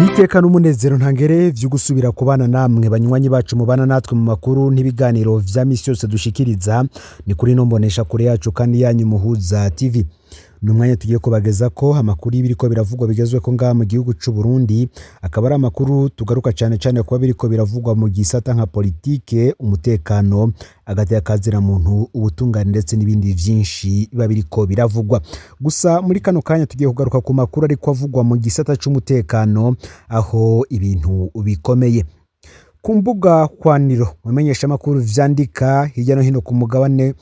Niteka n'umunezero ntangere vyo gusubira kubana namwe, banywanyi bacu mubana natwe mu makuru n'ibiganiro vya misi yose dushikiriza. Ni kuri no mbonesha kure yacu kandi yanyu, Muhuza TV. Ni umwanya tugiye kubageza ko amakuru y'ibiriko biravugwa bigezweho ngaha mu gihugu c'u Burundi, akaba ari amakuru tugaruka cane cane kuba biriko biravugwa mu gisata nka politike, umutekano, agateka kazira muntu, ubutungane ndetse n'ibindi vyinshi biba biriko biravugwa. Gusa muri kano kanya tugiye kugaruka ku makuru ariko avugwa mu gisata c'umutekano, aho ibintu bikomeye ku mbuga kwaniro mu menyeshamakuru vyandika hirya no hino ku mugabane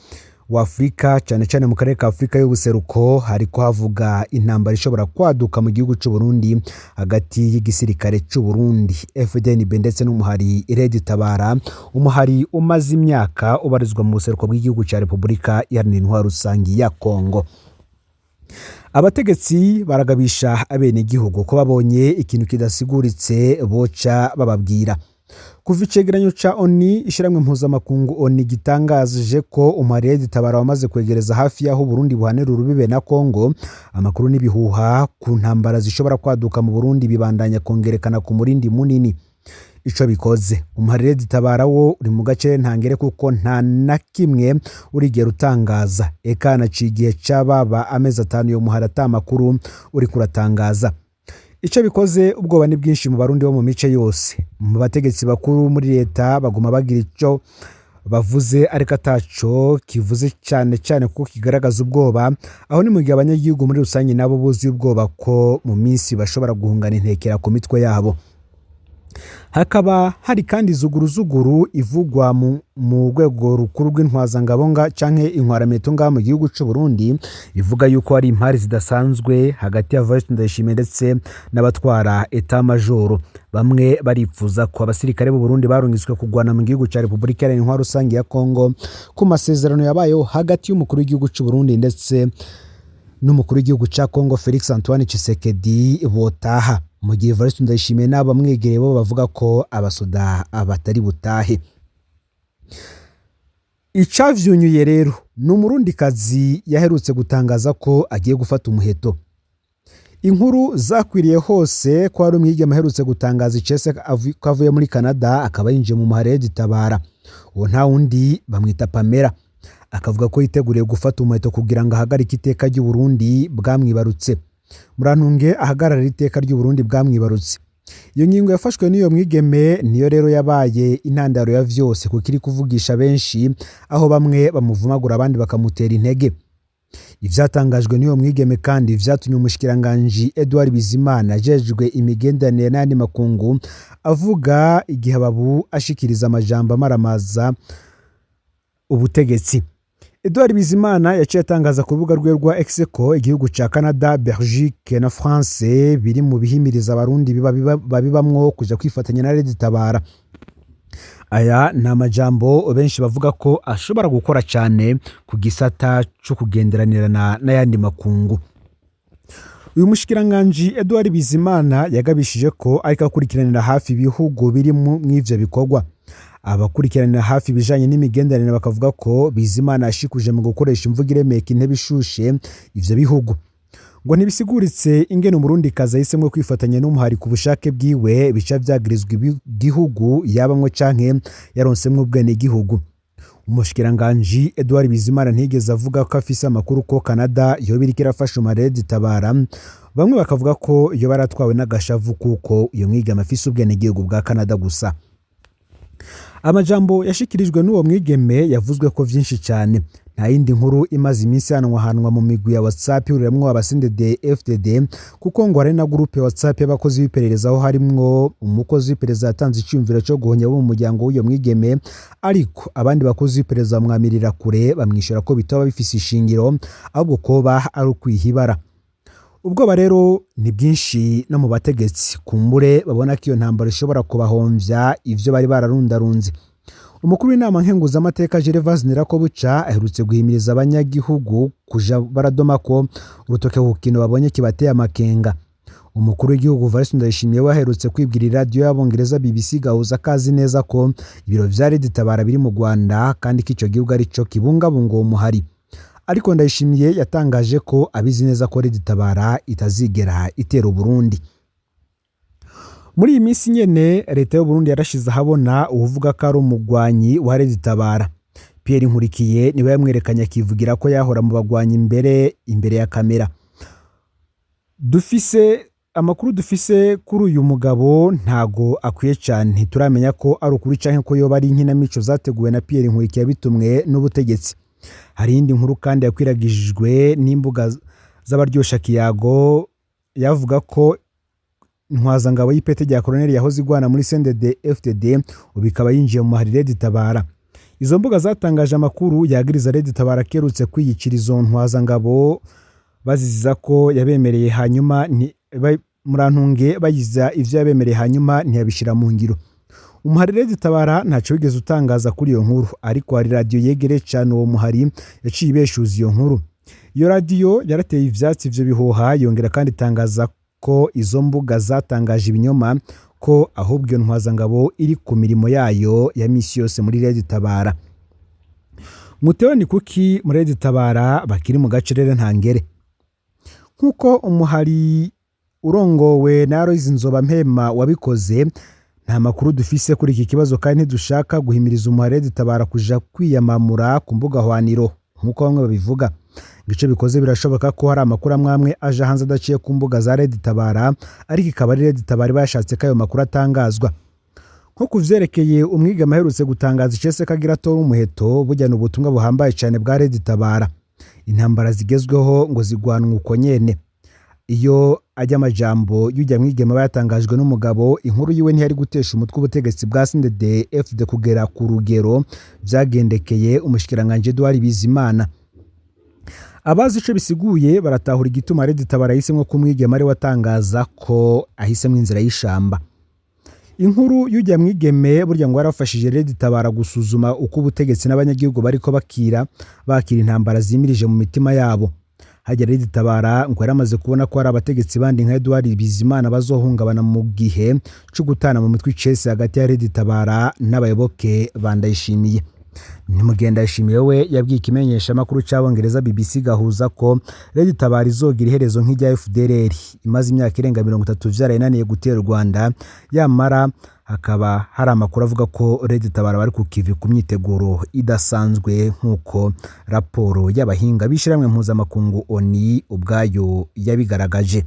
wa Afurika, cyane cyane mu karere ka Afurika y'ubuseruko, hariko havuga intambara ishobora kwaduka mu gihugu c'u Burundi hagati y'igisirikare c'u Burundi FDNB ndetse n'umuhari Red Tabara, umuhari umaze imyaka ubarizwa mu buseruko bw'igihugu ca Repubulika Iharanira Intwaro Rusangi ya Kongo. Abategetsi baragabisha abenegihugu ko babonye ikintu kidasiguritse boca bababwira. Kuva icegeranyo ca ONU, ishiramwe mpuzamakungu ONU, gitangaje ko umuhari Red Tabara wamaze kwegereza hafi y'aho Burundi buhanira urubibe na Kongo, amakuru n'ibihuha ku ntambara zishobora kwaduka mu Burundi bibandanya kongerekana ku murindi munini. Ico bikoze, umuhari Red Tabara wo uri mu gace ntangere, kuko nta na kimwe urigera utangaza. Eka naciye igihe c'ababa amezi 5 uyo muhari ata makuru uriko uratangaza. Ico bikoze, ubwoba ni bwinshi mu Barundi bo mu mice yose. Mu bategetsi bakuru muri leta baguma bagira ico bavuze, ariko ataco kivuze cyane cyane kuko kigaragaza ubwoba. Aho ni mu gihe abanyagihugu muri rusange nabo buzuye ubwoba ko mu minsi bashobora guhungana intekera ku mitwe yabo. Hakaba hari kandi zuguruzuguru ivugwa mu rwego rukuru rw'intwazangabo nga canke intwarameto ngaha mu gihugu c'u Burundi, ivuga yuko hari impari zidasanzwe hagati ya Evariste Ndayishimiye ndetse n'abatwara état major. Bamwe baripfuza ko abasirikare b'u Burundi barungitswe kugwana mu gihugu ca Repubulika Iharanira Intwaro Rusange ya Kongo ku masezerano yabayeho hagati y'umukuru w'igihugu c'u Burundi ndetse n'umukuru w'igihugu ca Kongo Felix Antoine Tshisekedi botaha, mu gihe Evariste Ndayishimiye n'abamwegereye bo bavuga ko abasoda batari butahe. Icavyunyuye rero ni Umurundikazi yaherutse gutangaza ko agiye gufata umuheto. Inkuru zakwiriye hose ko hari umwigeme aherutse gutangaza icese ko avuye muri Canada, akaba yinjiye mu muhari Tabara. Uwo nta wundi, bamwita Pamela, akavuga ko yiteguriye gufata umuheto kugira ngo ahagarike iteka ry'u Burundi bwamwibarutse. Murantunge, ahagarara iteka ry'u Burundi bwamwibarutse. Iyo ngingo yafashwe n'iyo mwigeme niyo rero yabaye intandaro ya vyose, kuko iri kuvugisha benshi, aho bamwe bamuvumagura, abandi bakamutera intege. Ivyatangajwe n'uyo mwigeme kandi vyatumye umushikiranganji Edouard Bizimana ajejwe imigenderanire n'ayandi makungu avuga igihababu, ashikiriza amajambo amaramaza ubutegetsi. Edouard Bizimana yaciye atangaza ku rubuga rwe rwa X ko igihugu ca Canada, Belgique na France biri mu bihimiriza Abarundi babibamwo kuja kwifatanya na Red Tabara. Aya ni amajambo benshi bavuga ko ashobora gukora cyane ku gisata co kugenderanirana n'ayandi makungu. Uyu mushikiranganji Edouard Bizimana yagabishije ko ariko akurikiranira hafi ibihugu biri mw'ivyo bikorwa. Abakurikiranira hafi ibijanye n'imigenderanire bakavuga ko Bizimana yashikuje mu gukoresha imvugo iremeka intebe ishushe ivyo bihugu. Ngo ntibisiguritse ingene Umurundikazi ahisemwo kwifatanya n'umuhari ku bushake bwiwe bica vyagirizwa igihugu yabamwo canke yaronsemwo ubwenegihugu. Umushikiranganji Edouard Bizimana ntiyigeze avuga ko afise amakuru ko Canada yoba iriko irafasha umuhari Tabara. Bamwe bakavuga ko yoba yaratwawe n'agashavu kuko uyo mwigeme afise ubwenegihugu bwa Canada gusa. Amajambo yashikirijwe n'uwo mwigeme yavuzwe ko vyinshi cyane. Nta yindi nkuru imaze iminsi hanwahanwa mu migwi ya WhatsApp ihuriramwo aba CNDD FDD, kuko ngo hari na groupe WhatsApp y'abakozi b'iperereza, aho harimwo umukozi w'iperereza yatanze iciyumviro cyo guhonya abo mu muryango w'uyo mwigeme, ariko abandi bakozi b'iperereza bamwamirira kure, bamwishyura ko bitaba bifise ishingiro, ahubwo koba ari ukwihibara. Ubwoba rero ni bwinshi no mu bategetsi, kumbure babona ko iyo ntambara ishobora kubahomvya ivyo bari bararundarunze. Umukuru w'inama nkenguzamateka Gervais Ndirakobuca aherutse guhimiriza abanyagihugu kuja baradoma ko urutoke ku kintu babonye kibateye amakenga. Umukuru w'igihugu Evariste Ndayishimiye we aherutse kwibwira iradiyo y'Abongereza BBC Gahuza ko azi neza ko ibiro vya Red Tabara biri mu Rwanda, kandi ko ico gihugu arico kibungabunga uwo muhari. Ariko Ndayishimiye yatangaje ko abizi neza ko Red Tabara itazigera itera Uburundi. Muri iyi minsi nyene, leta y'u Burundi yarashize ahabona uwuvuga ko ari umugwanyi wa Red Tabara. Pierre Nkurikiye niwe yamwerekanye, akivugira ko yahora mu bagwanyi imbere ya kamera. Dufise amakuru dufise kuri uyu mugabo ntago akwiye cyane, ntituramenya ko ari ukuri canke ko yoba ari inkinamico zateguwe na Pierre Nkurikiye bitumwe n'ubutegetsi. Hari iyindi nkuru kandi yakwiragijwe n'imbuga z'abaryosha kiyago, yavuga ko intwazangabo y'ipete rya koloneli yahoze igwana muri CNDD FDD ubu ikaba yinjiye mu mahari Red Tabara. Izo mbuga zatangaje amakuru yagiriza Red Tabara akerutse kwiyicira izo ntwazangabo, baziziza ko yabemereye hanyuma murantunge, bayiza ivyo yabemereye hanyuma ntiyabishira mu ngiro. Umuhari Red Tabara ntaco wigeze utangaza kuri iyo nkuru, ariko hari radiyo yegereye cane uwo muhari yaciye ibeshuza iyo nkuru. Iyo radiyo yarateye ivyatsi ivyo bihuha, yongera kandi itangaza ko izo mbuga zatangaje ibinyoma, ko ahubwo iyo ntwazangabo iri ku mirimo yayo ya misi yose muri Red Tabara. Mutewe ni kuki muri Red Tabara bakiri mu gacerere ntangere? Nk'uko umuhari urongowe na Aloys Nzobampema wabikoze, nta makuru dufise kuri iki kibazo, kandi ntidushaka guhimiriza umuhari Red Tabara kuja kwiyamamura ku mbuga hwaniro nk'uko bamwe babivuga. Igice bikoze, birashoboka ko hari amakuru amwe amwe aje hanze adaciye ku mbuga za Red Tabara, ariko ikaba ari Red Tabara iba yashatse ko ayo makuru atangazwa. Nko ku vyerekeye umwigeme aherutse gutangaza icese ko agira atora umuheto, burya ni ubutumwa buhambaye cyane bwa Red Tabara. Intambara zigezweho ngo zigwanwa uko nyene. Iyo ajya amajambo y'ujya mwigeme aba yatangajwe n'umugabo, inkuru yiwe ntiyari gutesha umutwe ubutegetsi bwa CNDD FDD kugera ku rugero vyagendekeye umushikiranganji Edouard Bizimana. Abazi ico bisiguye baratahura igituma Red Tabara yahisemwo ko umwigeme ari we atangaza ko ahisemwo inzira y'ishamba. Inkuru y'ujya mwigeme burya ngo yarafashije Red Tabara gusuzuma uko ubutegetsi n'abanyagihugu bariko bakira intambara zimirije mu mitima yabo. Hajya Red Tabara ngo yaramaze kubona ko hari abategetsi bandi nka Edouard Bizimana bazohungabana mu gihe co gutana mu mitwe icese hagati ya Red Tabara n'abayoboke ba Ndayishimiye. Ntimugenda Ndayishimiye we yabwiye ikimenyeshamakuru c'Abongereza BBC Gahuza ko Red Tabara izogira iherezo nk'irya FDLR imaze imyaka irenga 30 vyarayinaniye gutera u Rwanda, yamara hakaba hari amakuru avuga ko Red Tabara bari ku kivi ku myiteguro idasanzwe, nk'uko raporo y'abahinga b'ishirahamwe mpuzamakungu ONU ubwayo yabigaragaje.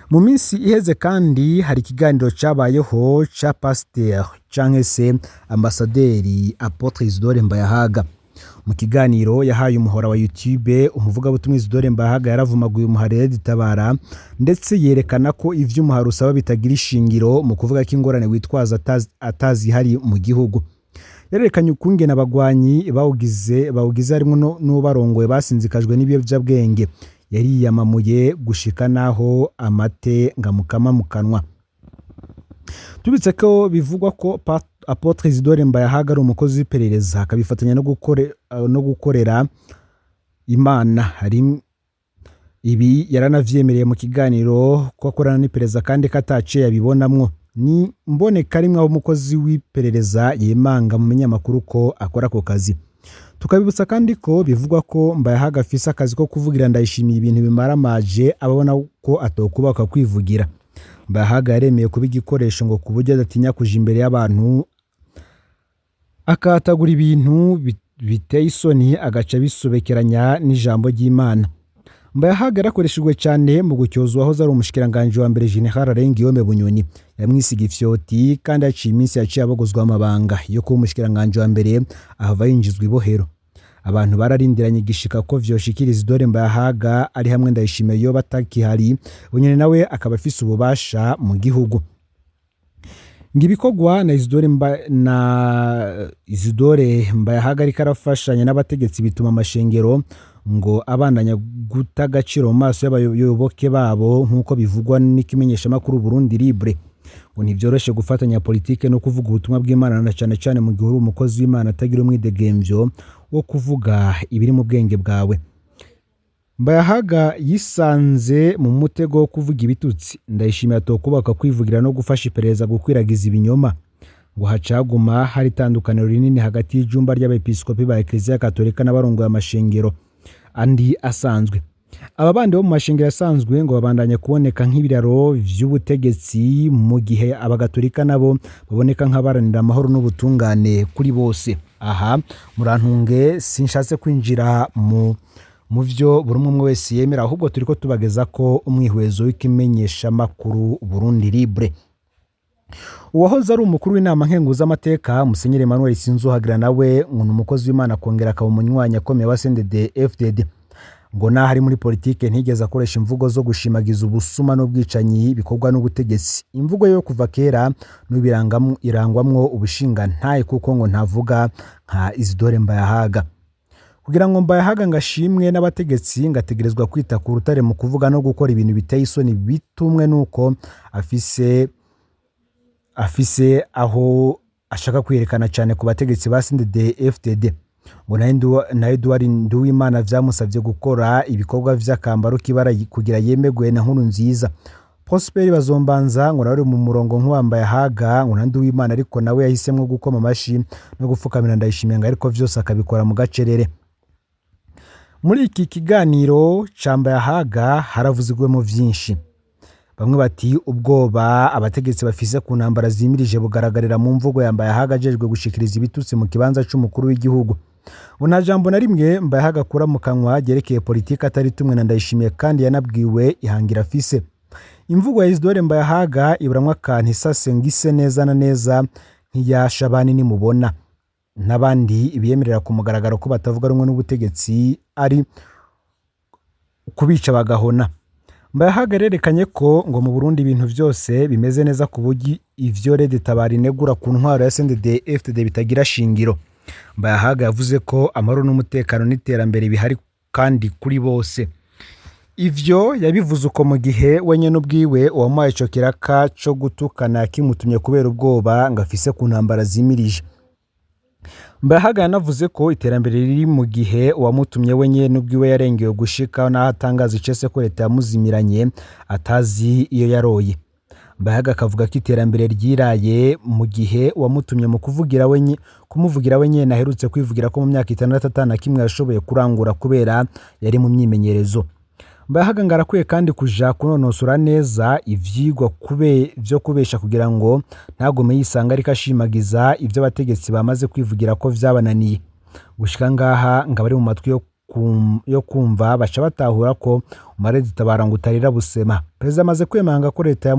Mu minsi iheze kandi hari ikiganiro cabayeho ca Pasteur canke se Ambasaderi Apotre Isidore Mbayahaga. Mu kiganiro yahaye umuhora wa YouTube, umuvugabutumwa Isidore Mbayahaga yaravumaguye umuhari Red Tabara, ndetse yerekana ko ivyo umuhari usaba bitagira ishingiro mu kuvuga ko ingorane witwaza atazihari mu gihugu. Yarerekanye ukungene abagwanyi bawugize harimwo n'ubarongoye basinzikajwe n'ibiyovyabwenge. Yariyamamuye gushika naho amate ngamukama mu kanwa. Tubitse ko bivugwa ko Apotre Isidore Mbayahaga ari umukozi w'iperereza, akabifatanya no gukorera Imana. Hari ibi yaranavyemereye mu kiganiro ko akorana n'iperereza kandi ko ataciye yabibonamwo. Ni mboneka rimwe aho umukozi w'iperereza yemanga mu binyamakuru ko akora ako kazi. Tukabibutsa kandi ko bivugwa ko Mbayahaga afise akazi ko kuvugira Ndayishimiye ibintu bimaramaje ababona ko atokubaka kwivugira. Mbayahaga yaremeye kuba igikoresho ngo ku buryo adatinya kuja imbere y'abantu akatagura ibintu biteye isoni, agaca bisobekeranya n'ijambo ry'Imana. Mbayahaga yarakoreshejwe cyane mu gucyoza uwahoze ari umushikiranganji wa mbere General Alain Guillaume Bunyoni. Yamwisiga ifyoti kandi haciye iminsi yaciye abogozwa amabanga yo kuba umushikiranganji wa mbere, ahava yinjizwa ibohero. Abantu bararindiranye igishika ko vyoshikiriza Isidore Mbayahaga ari hamwe Ndayishimiye yoba atakihari, Bunyoni nawe akaba afise ububasha mu gihugu. Ngo ibikorwa na Isidore Mbayahaga ariko arafashanya n'abategetsi bituma amashengero ngo abandanya guta agaciro mu maso y'abayoboke babo, nk'uko bivugwa n'ikimenyeshamakuru Burundi Libre. Ngo ntivyoroshe gufatanya politike no kuvuga ubutumwa bw'Imana, na cane cane mu gihe uri umukozi w'Imana atagira umwidegemvyo wo kuvuga ibiri mu bwenge bwawe. Mbayahaga yisanze mu mutego wo kuvuga ibitutsi Ndayishimiye atokubaka kwivugira no gufasha iperereza gukwiragiza ibinyoma. Ngo hacaguma hari itandukaniro rinini hagati y'ijumba ry'abepiskopi ba Eklezia Katolika n'abarongoye amashengero andi asanzwe. Aba bandi bo mu mashengero asanzwe ngo babandanya kuboneka nk'ibiraro vy'ubutegetsi, mu gihe abagatolika nabo baboneka nk'abaharanira amahoro n'ubutungane kuri bose. Aha murantunge, sinshatse kwinjira mu vyo buri umwe wese yemera, ahubwo turiko tubageza ko umwihwezo w'ikimenyeshamakuru Burundi Libre. Uwahoze ari umukuru w'inama nkenguzamateka, Musenyeri Emmanuel Sinzohagira, nawe ngo ni umukozi w'Imana, akongera akaba umunywanyi akomeye wa CNDD FDD. Ngo naho ari muri politike ntigeze akoresha imvugo zo gushimagiza ubusuma n'ubwicanyi bikorwa n'ubutegetsi. Imvugo yo kuva kera n'ubu irangwamwo ubushingantahe, kuko ngo ntavuga nka Isidore Mbayahaga. Kugira ngo Mbayahaga ngo ashimwe n'abategetsi, ngo ategerezwa kwita ku rutare mu kuvuga no gukora ibintu biteye isoni, bitumwe nuko afise aho ashaka kwiyerekana cyane ku bategetsi ba CNDD FDD. Ngo na Edouard Nduwimana vyamusavye gukora ibikorwa vy'akambaro k'ibara kugira yemegwe na Nkurunziza. Prosper Bazombanza ngo nawe ari mu murongo nk'uwa Mbayahaga ngo na Nduwimana, ariko nawe yahisemwo gukoma amashi no gufukamira Ndayishimiye, ngo ariko vyose akabikora mu gacerere. Muri iki kiganiro ca Mbayahaga haravuzwemo vyinshi. Bamwe bati ubwoba abategetsi bafise ku ntambara zimirije bugaragarira mu mvugo ya Mbayahaga ajejwe gushikiriza ibitutsi mu kibanza c'umukuru w'igihugu. Ngo nta jambo na rimwe Mbayahaga akura mu kanwa ryerekeye politiki atari tumwe na Ndayishimiye, kandi yanabwiwe ihangira afise. Imvugo ya Isidore Mbayahaga iburamwo akantu isase ngo ise neza na neza nk'iya Shabani nimubona n'abandi biyemerera ku mugaragaro ko batavuga rumwe n'ubutegetsi ari kubica bagahona. Mbayahaga yarerekanye ko ngo mu Burundi ibintu vyose bimeze neza, ku buryo ivyo Red Tabara inegura ku ntwaro ya CNDD FDD bitagira shingiro. Mbayahaga yavuze ko amahoro n'umutekano n'iterambere bihari kandi kuri bose. Ivyo yabivuze uko mu gihe we nyene ubwiwe uwamuhaye ico kiraka co gutukana yakimutumye kubera ubwoba ngo afise ku ntambara zimirije. Mbayahaga yanavuze ko iterambere riri mu gihe uwamutumye we nyene ubwiwe yarengewe gushika n'aho atangaza icese ko leta yamuzimiranye atazi iyo yaroye. Mbayahaga akavuga ko iterambere ryiraye mu gihe uwamutumye mu kuvugira we kumuvugira we nyene aherutse kwivugira ko mu myaka 6 atana kimwe yashoboye kurangura kubera yari mu myimenyerezo. Mbayahaga ngo arakwiye kandi kuja kunonosora neza ivyigwa vyo kubesha kugira ngo ntagume yisanga ariko ashimagiza ivyo abategetsi bamaze kwivugira ko vyabananiye. Gushika ngaha ngo abari mu matwi yo kumva baca batahura ko Umarede Tabara ngo utarira busema. Perezida amaze kwemanga ko leta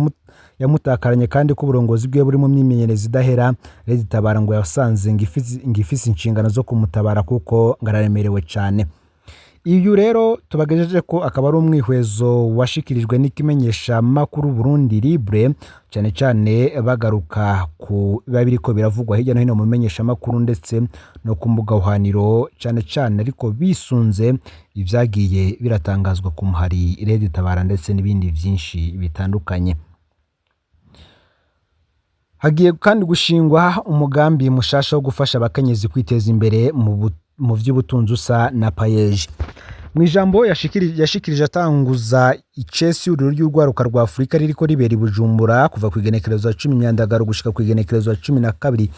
yamutakaranye kandi ko uburongozi bwiwe buri mu myimenyerezo idahera. Red Tabara ngo yasanze ngo ifise inshingano zo kumutabara kuko ngo araremerewe cane. Uyu rero tubagejeje ko akaba ari umwihwezo washikirijwe n'ikimenyesha makuru Burundi Libre, cyane cyane bagaruka ku biba biriko biravugwa hirya no hino mu menyesha makuru ndetse no ku mbuga hwaniro, cyane cyane ariko bisunze ivyagiye biratangazwa ku muhari Red Tabara ndetse n'ibindi vyinshi bitandukanye. Hagiye kandi gushingwa umugambi mushasha wo gufasha abakenyezi kwiteza imbere mu vy'ubutunzi usa na PAEEJ. Mu ijambo yashikirije atanguza icesi y'ururo ry'urwaruka rwa Afurika ririko ribera i Bujumbura kuva ku igenekerezo 10 Myandagaro gushika ku igenekerezo 12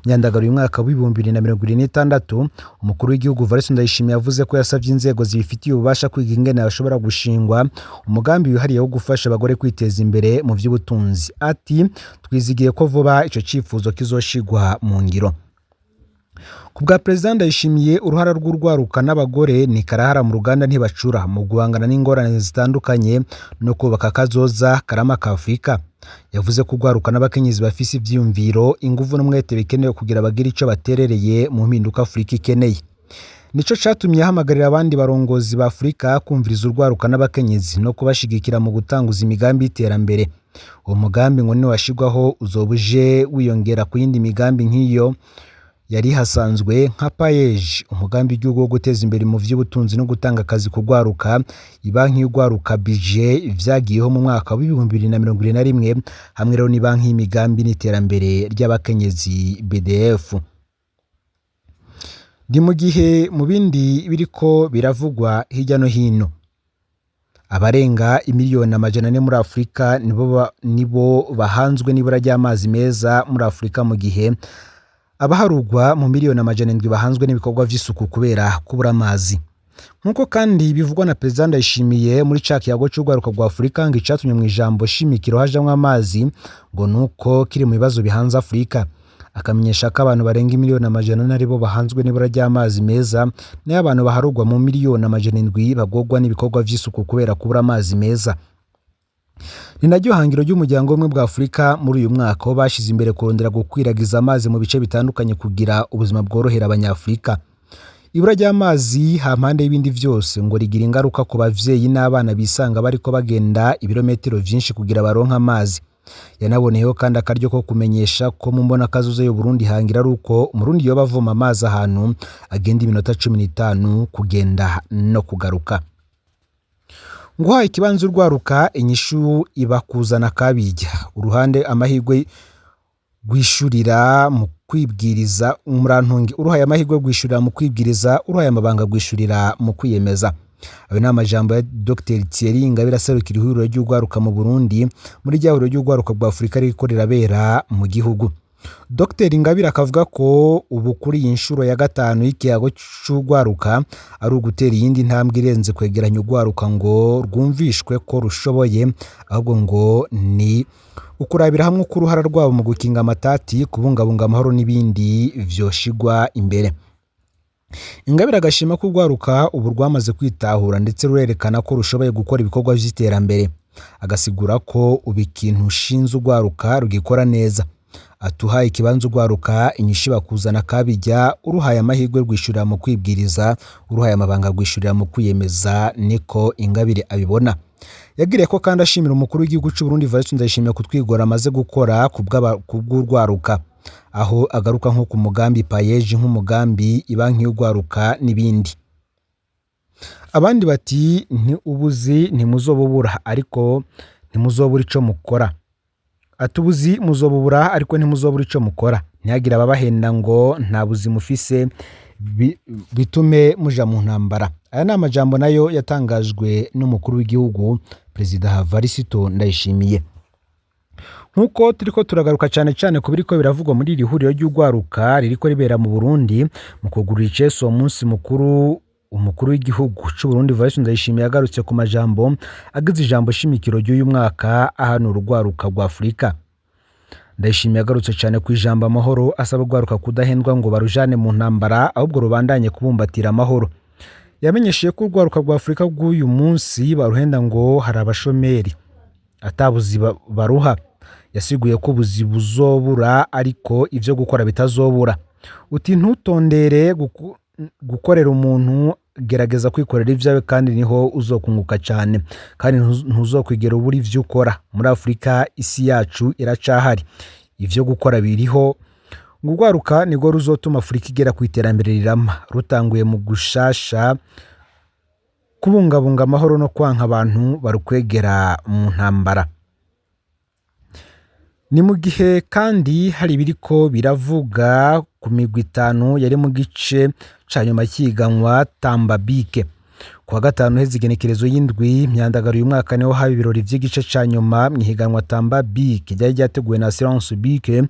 Myandagaro uyu mwaka w'2026, umukuru w'igihugu Evariste Ndayishimiye yavuze ko yasavye inzego zibifitiye ububasha kwiga ingene hashobora gushingwa umugambi wihariye wo gufasha abagore kwiteza imbere mu vy'ubutunzi. Ati twizigiye ko vuba ico cifuzo kizoshigwa mu ngiro. Ku bwa Perezida Ndayishimiye, uruhara rw'urwaruka n'abagore ni karahara mu ruganda ntibacura mu guhangana n'ingorane zitandukanye no kubaka akazoza karama ka Afurika. Yavuze ko urwaruka n'abakenyezi bafise ivyiyumviro, inguvu n'umwete bikenewe kugira bagire ico baterereye mu mpinduka Afurika ikeneye. Nico catumye ahamagarira abandi barongozi ba Afurika kumviriza urwaruka n'abakenyezi no kubashigikira mu gutanguza imigambi y'iterambere. Uwo mugambi ngo niwashirwaho uzoba uje wiyongera ku yindi migambi nk'iyo yari hasanzwe nka PAEEJ, umugambi w'igihugu wo guteza imbere mu vy'ubutunzi no gutanga akazi ku rwaruka, ibanki y'urwaruka BIJE vyagiyeho mu mwaka w'2021, hamwe rero n'ibanki y'imigambi n'iterambere ry'abakenyezi BDF. Ni mu gihe mu bindi biriko biravugwa hirya no hino, abarenga imiliyoni 400 muri Afurika nibo bahanzwe n'ibura ry'amazi meza muri Afurika, mu gihe abaharugwa mu miliyoni 700 bahanzwe n'ibikorwa vy'isuku kubera kubura amazi. Nk'uko kandi bivugwa na Perezida Ndayishimiye muri ca kiyago c'urwaruka rwa Afurika, ngo icatumye mu ijambo shimikiro hajamwo amazi ngo nuko kiri mu bibazo bihanze Afurika. Akamenyesha ko abantu barenga 400,000,000 aribo bahanzwe n'ibura ry'amazi meza, nayo abantu baharurwa mu 700,000,000 bagorwa n'ibikorwa vy'isuku kubera kubura amazi meza. Ni naryo hangiro ry'umuryango w'ubumwe bwa Afurika muri uyu mwaka, aho bashize imbere kurondera gukwiragiza amazi mu bice bitandukanye kugira ubuzima bworohera abanyafurika. Ibura ry'amazi hampande y'ibindi vyose ngo rigira ingaruka ku bavyeyi n'abana bisanga bariko bagenda ibirometero vyinshi kugira baronke amazi. Yanaboneyeho kandi akaryo ko kumenyesha ko mu mbonakazoza y'Uburundi hangira ari uko Umurundi yoba avoma amazi ahantu agenda iminota 15 kugenda no kugaruka. Nguhaye ikibanza urwaruka, inyishu iba kuzana kabirya uruhande amahirwe gwishurira mu kwibwiriza umurantungi uruhaye amahirwe gwishurira mu kwibwiriza, uruhaye amabanga gwishurira mu kwiyemeza. Ayo ni amajambo ya Dr Thierry Ingabire aserukira ihuriro ry'urwaruka mu Burundi muri rya huriro ry'urwaruka rwa Afurika ririko rirabera mu gihugu. Dr Ingabire akavuga ko ubu kuri iyi nshuro ya gatanu y'ikiyago c'urwaruka ari ugutera iyindi ntambwe irenze kwegeranya urwaruka ngo rwumvishwe ko rushoboye, ahubwo ngo ni ukurabira hamwe uko uruhara rwabo mu gukinga amatati, kubungabunga amahoro n'ibindi vyoshigwa imbere. Ingabire agashima ko urwaruka ubu rwamaze kwitahura ndetse rurerekana ko rushoboye gukora ibikorwa vy'iterambere. Agasigura ko ubu ikintu ushinze urwaruka rugikora neza. Atuhaye ikibanza urwaruka, inyishu bakuzana kabijya, uruhaye amahirwe rwishurira mu kwibwiriza, uruhaye amabanga rwishurira mu kwiyemeza, niko Ingabire abibona. Yagiriye ko kandi ashimira umukuru w'igihugu c'u Burundi Evariste Ndayishimiye kutwigora amaze gukora kubw'urwaruka, aho agaruka nko ku mugambi PAEEJ, nk'umugambi ibanki y'urwaruka n'ibindi. Abandi bati nti ubuzi ntimuzobubura ariko ntimuzobura ico mukora. Ati ubuzi muzobubura ariko ntimuzobura ico mukora. Ntihagire ababahenda ngo nta buzi mufise bitume muja mu ntambara. Aya ni amajambo nayo yatangajwe n'umukuru w'igihugu Perezida Varisito Ndayishimiye. Nk'uko turiko turagaruka cane cane ku biriko biravugwa muri iri huriro ry'urwaruka ririko ribera mu Burundi, mu kugurura icese uwo munsi mukuru, umukuru w'igihugu c'u Burundi Evariste Ndayishimiye yagarutse ku majambo agize ijambo shimikiro ry'uyu mwaka ahanura urwaruka rwa Afurika. Ndayishimiye yagarutse cane ku ijambo amahoro, asaba urwaruka kudahendwa ngo barujane mu ntambara, ahubwo rubandanye kubumbatira amahoro. Yamenyesheje ko urwaruka rwa Afurika rw'uyu munsi baruhenda ngo hari abashomeri atabuzi baruha. Yasiguye ko ubuzi buzobura ariko ivyo gukora bitazobura. Uti ntutondere gukorera umuntu, gerageza kwikorera ivyawe kandi niho uzokunguka cane, kandi ntuzokwigera ubura ivyo ukora. Muri Afurika isi yacu iracahari, ivyo gukora biriho. Ngo urwaruka nirwo ruzotuma Afurika igera ku iterambere rirama, rutanguye mu gushasha kubungabunga amahoro no kwanka abantu barukwegera mu ntambara. Ni mu gihe kandi hari ibiriko biravuga ku migwi itanu yari mu gice ca nyuma c'ihiganwa Tambabike. Ku wa gatanu uheze igenekerezo y'indwi Myandagaro uyu mwaka niho haba ibirori vy'igice ca nyuma mw'ihiganwa Tambabike ryari ryateguwe na Assurance Bike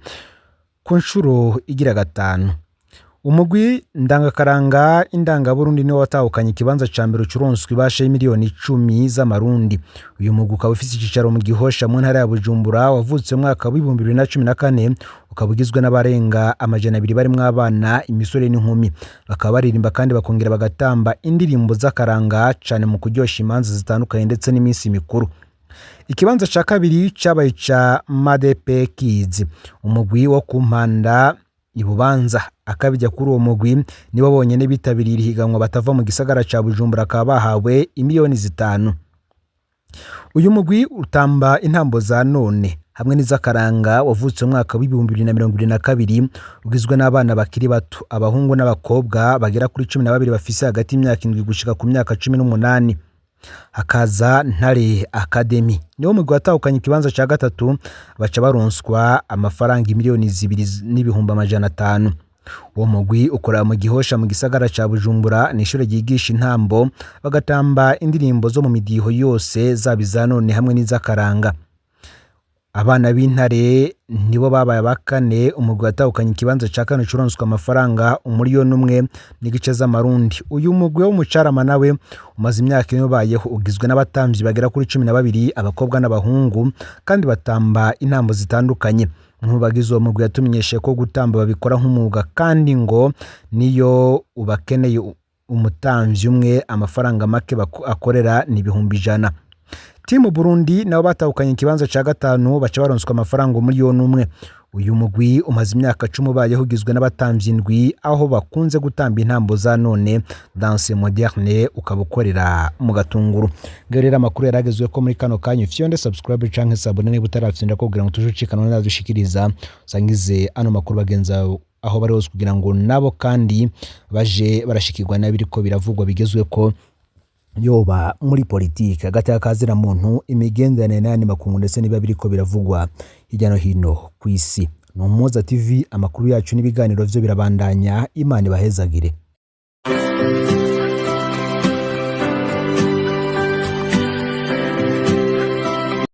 ku nshuro igira gatanu. Umugwi ndangakaranga indangaburundi niwo watahukanye ikibanza ca mbere ucuronswa ibasha y'imiliyoni 10 z'amarundi. Uyu mugwi ukaba ufise icicaro mu Gihosha mu ntara ya Bujumbura, wavutse mu mwaka w'ibihumbi bibiri na cumi na kane, ukaba ugizwe n'abarenga 200 barimwo abana, imisore n'inkumi. Bakaba baririmba kandi bakongera bagatamba indirimbo z'akaranga cane mu kuryosha imanza zitandukanye ndetse n'iminsi mikuru. Ikibanza ca kabiri cabaye ica Madepe Kids, umugwi wo ku Mpanda ibubanza. Akabijya kuri uwo mugwi nibo bonyene bitabiriye iri higanwa batava mu gisagara ca Bujumbura, bakaba bahawe imiliyoni 5. Uyu mugwi utamba intambo za none hamwe n'iz'akaranga, wavutse mu mwaka w'ibihumbi bibiri na mirongo ibiri na kabiri, ugizwe n'abana bakiri bato, abahungu n'abakobwa bagera kuri 12 bafise hagati y'imyaka 7 gushika ku myaka 18. Hakaza Ntare Academy, niwo mugwi watahukanye ikibanza ca gatatu, baca baronswa amafaranga 2,500,000. Uwo mugwi ukorera mu Gihosha mu gisagara ca Bujumbura, ni ishure ryigisha intambo, bagatamba indirimbo zo mu midiho yose, zaba iza none hamwe n'iz'akaranga. Abana b'intare nibo babaye aba kane. Umugwi watahukanye ikibanza ca kane curonswa amafaranga 1,5 miliyoni z'amarundi. Uyu mugwi wo mu Carama nawe umaze imyaka 4 ubayeho, ugizwe n'abatamvyi bagera kuri 12, abakobwa n'abahungu, kandi batamba intambo zitandukanye. Nk'ubagize uwo mugwi yatumenyeshe ko gutamba babikora nk'umwuga, kandi ngo niyo ubakeneye umutamvyi umwe amafaranga make akorera ni 100,000. Team Burundi nabo batahukanye ikibanza ca gatanu, baca baronswa amafaranga 1 miliyoni. Uyu mugwi umaze imyaka 10 ubayeho, ugizwe n'abatamvyi indwi, aho bakunze gutamba intambo za none, danse moderne, ukaba ukorera mu Gatunguru. Ngayo rero amakuru yaragezwe ko muri kano kanya. Ufyonde subscribe canke s'abonner niba utarafyonda, kugira ngo tuje ucikana nadushikiriza. Usangize ano makuru bagenza aho bari hose, kugira ngo nabo kandi baje barashikirwa n'abiriko biravugwa bigezweko, yoba muri politike, hagati y'akazina muntu, imigenderanire n'ayandi makungu, ndetse niba biriko biravugwa hirya no hino ku isi. Ni Umuhoza TV, amakuru yacu n'ibiganiro vyo birabandanya. Imana ibahezagire.